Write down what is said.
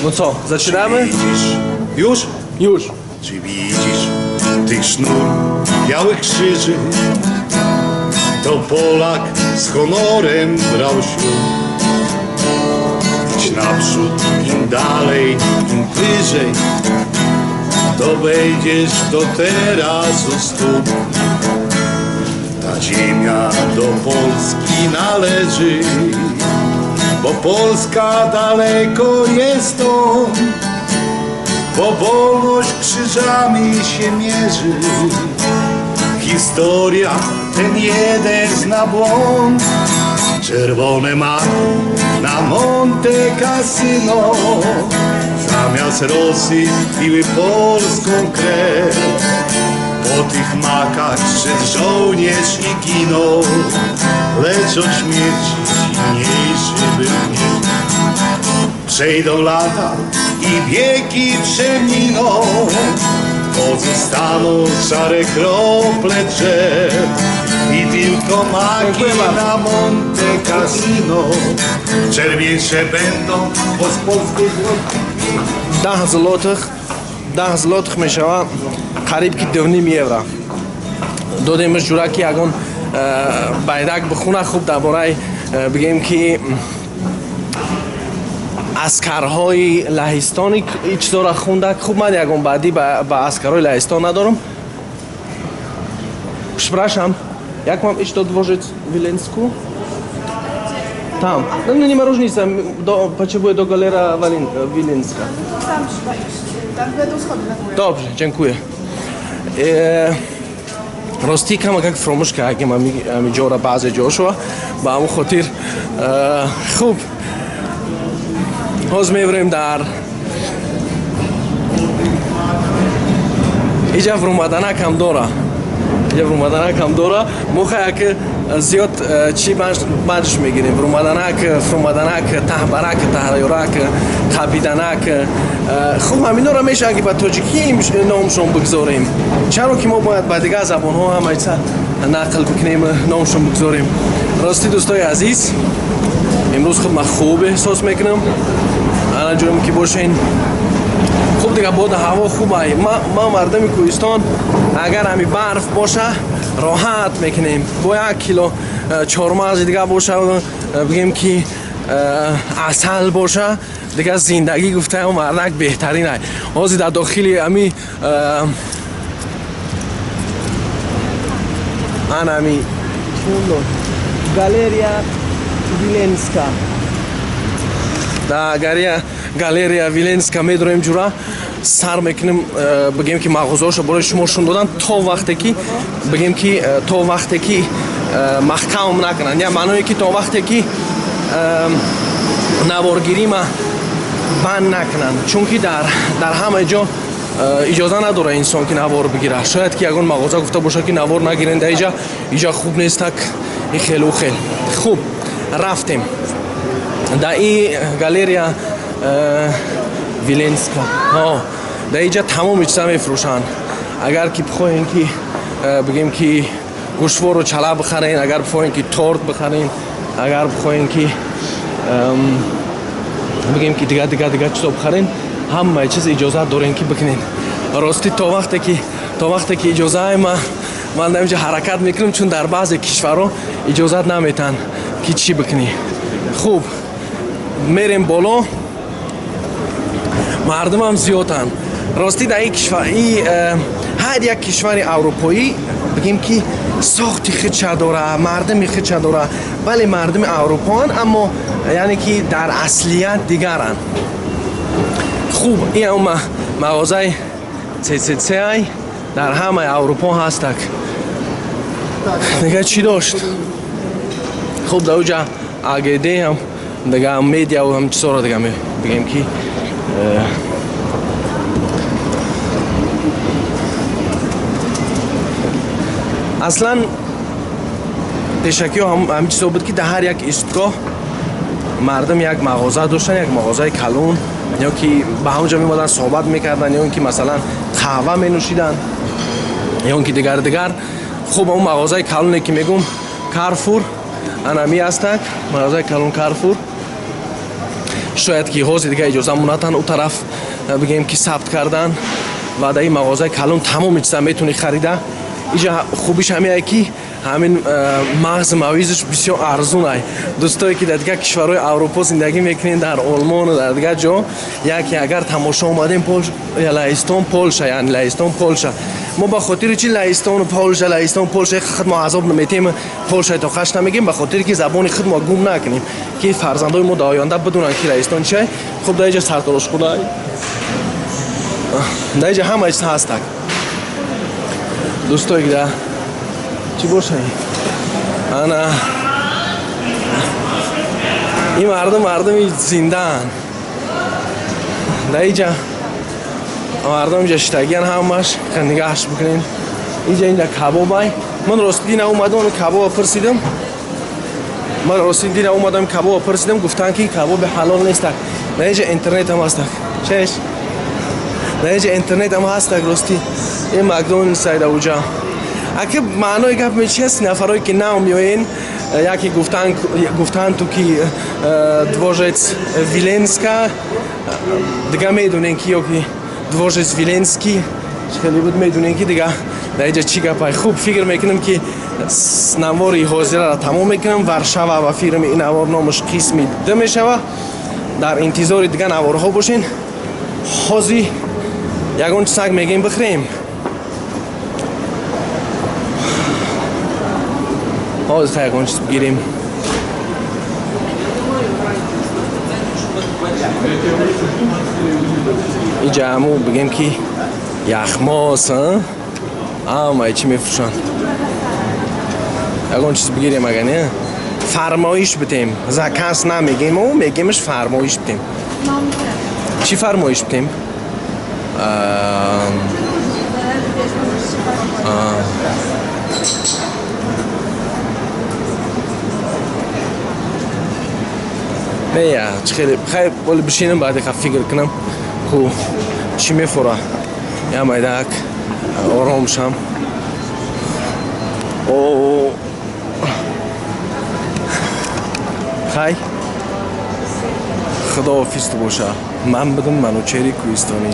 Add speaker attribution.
Speaker 1: No co, zaczynamy?
Speaker 2: Widzisz?
Speaker 1: Już? Już.
Speaker 2: Czy widzisz tych sznur białych krzyży? To Polak z honorem brał ślub. Idź naprzód, im dalej, im wyżej, to wejdziesz do terazu stóp. Ta ziemia do Polski należy, bo Polska daleko jest stąd, bo wolność krzyżami się mierzy. Historia ten jeden zna błąd. Czerwone maki na Monte Cassino zamiast Rosji piły polską krew. Po tych makach szedł żołnierz i ginął, lecz od śmierci silniejszy był nie. Przejdą lata i wieki przeminą, pozostaną szare krople drzew i tylko maki na Monte Cassino czerwieńsze będą, bo z polskiej drogi.
Speaker 1: 10 злотых, 10 злотых мешава қариб ки 2.5 евро. Додемаш ҷура ки ягон байдак бихуна. Хуб, дар бораи бигем ки аскарҳои Лаҳистони ин чизоро хунда. Хуб, ман ягон баъдӣ ба аскарҳои Лаҳистон надорам. Przepraszam, jak mam iść do dworzec Wileńsku? Tam. No, no nie ma różnicy, potrzebuję do Galera Wileńska.
Speaker 3: Tam trzeba iść, tam będą schody na górę.
Speaker 1: Dobrze, dziękuję. Ростӣ камакак фуромӯш кардем ами ҷора баъзе ҷошуа, ба ҳамон хотир. Хуб, ҳоз мебурем дар иҷа, вурумаданакам дора, иҷа вурумаданакам дора. Мо хаяк зиёд чӣ баъдш мегирем: вурумаданак, фурумаданак, таҳбарак, таҳёрак, қабиданак. Хуб, ҳаминора мешавад ки ба тоҷикӣ номшон бигзорем. Чаро ки мо бояд ба дигар забонҳо ҳамаиса нақл бикунем, номшон бигзорем? Ростӣ, дӯстои азиз, имрӯз худ ман хуб эҳсос мекунам. Ана ҷоем ки бошен, хуб, дига бода ҳаво хубай. Ма мардуми кӯҳистон, агар ҳами барф боша, роҳат мекунем. Бо як кило чормағзи дига боша, бигем ки асал боша, дига зиндагӣ гуфта мардак беҳтарин ай. Ҳозир дар дохили ами анами Галерия Виленска, да, Галерия Виленска медроем ҷура, сар мекунем, бигем ки мағозаҳошо барои шумо шун додан, то вақте ки, бигем ки, то вақте ки маҳкам накунанд, я маъное ки то вақте ки наворгирима банд накунанд, чунки дар ҳама ҷо иҷоза надора инсон ки навор бигира. Шояд ки ягон мағоза гуфта бошад ки навор нагирен дар иҷа, иҷа хуб нестак, и хелу хел. Хуб, рафтем дар и Галерия Виленска. Дар иҷа тамоми чиза мефурӯшанд. Агар ки бихоҳем ки, бигем ки, гӯшвору чала бихарен, агар бихоҳем ки торт бихарен, агар бихоҳем ки, бигем ки, дига дига дига чизо бихарен, ҳамаи чиз иҷозат дорем ки бикунен. Ростӣ, то вақте ки иҷозаи ман дар инҷа ҳаракат мекунам, чун дар баъзе кишварҳо иҷозат наметаҳанд ки чӣ бикунӣ. Хуб, мерем боло, мардумам зиёданд. Ростӣ, дар ин кишвар, ҳар як кишвари аврупоӣ, бигем ки, сохти худша дора, мардуми худша дора. Бале, мардуми аврупоанд, аммо яъне ки дар аслият дигаранд. Хуб, ин мағозаи ЦЦЦ дар ҳамаи Аврупо ҳастак. Дига чӣ дошт? Хуб, дар уҷа АГД ҳам, дига медиа ҳам чизоро, дига бигем ки аслан пешакиҳо ҳамин чизо буд, ки дар ҳар як истгоҳ мардум як мағоза доштан, як мағозаи калон, ё ки ба ҳамонҷо меомаданд, суҳбат мекарданд, ё ин ки масалан қаҳва менӯшиданд, ё ин ки дигар дигар. Хуб, он мағозаи калоне ки мегум, Карфур, анами ҳастак мағозаи калон Карфур. Шояд ки ҳозир дига иҷоза монатан у тараф бигем ки сабт кардан. Ва дар ин мағозаи калон тамоми чиза метавонӣ харида. Иҷа хубиш ҳамиае ки ҳамин мағзи мавизаш бисёр арзун ай. Дӯстое ки дар дигар кишварҳои Аврупо зиндагӣ мекунед, дар Олмону дар дигар ҷо, яке агар тамошо омадем Лаҳистон, Полша, яъне Лаҳистон, Полша. Мо ба хотири чи Лаҳистону Полша, Лаҳистон, Полша худ мо азоб наметем, Полшаи тоқаш намегем, ба хотири ки забони худ мо гум накунем, ки фарзандои мо дар оянда бидонанд ки Лаҳистон чиай. Хуб, дар иҷа сартарошхона, дар иҷа ҳама чиз ҳастак. Дӯстое ки дар чӣ боша? Ана ин мардум мардуми зиндаанд. Дар иҷа мардум иҷа шитагиян ҳамаш, нигаҳш бикунем. Иҷа инҷа кабобай. Ман рости дина омадам кабоба пурсидам. Ман рости дина омадам кабоба пурсидам, гуфтанд ки кабоби ҳалол нестак. Дар иҷа интернет ҳам ҳастак. Чеш? Дар иҷа интернет ҳам ҳастак рости. Ин Макдоналдс айда уҷа. Аки маънои гап чи аст? Нафарое ки нав меоен, яке гуфтанд ту ки дворец Виленска, дига медонен ки ё ки дворец Виленский хеле буд, медонен ки дига дар иҷа чӣ гапай. Хуб, фикр мекунам ки навори ҳозираро тамом мекунам. Варшава ва фирми ин навор номаш қисми д мешава. Дар интизори дига наворҳо бошен. Ҳозир ягон чизак мегем бихӯрем. Ҳозир ягон чиз бигирем. Иҷа ҳаму бигем ки яхмос, ҳамаи чӣ мефурӯшанд. Ягон чиз бигирем агар не? Фармоиш битем. Заказ намегем, мегемш фармоиш битем. Чӣ фармоиш битем? Не, я чӣ хеле хай боли бишинам, баъд яка фикр кунам ку чӣ мефура. Я майдак ором шам. О, хай, худоҳофиз ту боша. Ман будам Манучери Кӯҳистонӣ.